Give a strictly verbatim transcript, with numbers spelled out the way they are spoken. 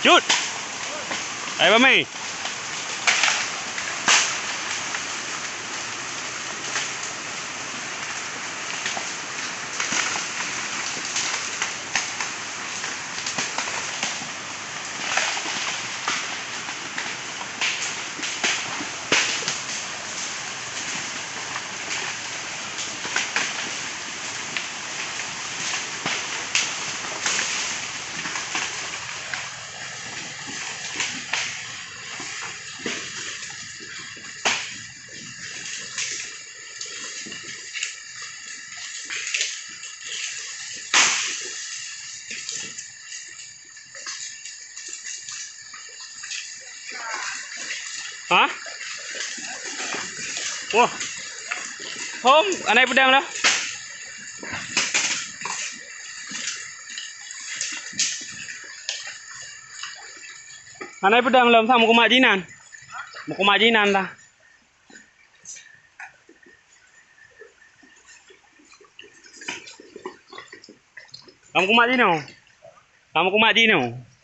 Jut! Hai Bamé! Hah? Wah. Hom, anai peudang lah. Anai peudang lah, sa meukumat jinan. Meukumat jinan lah. Kamu kumat jinoe. Kamu kumat jinoe.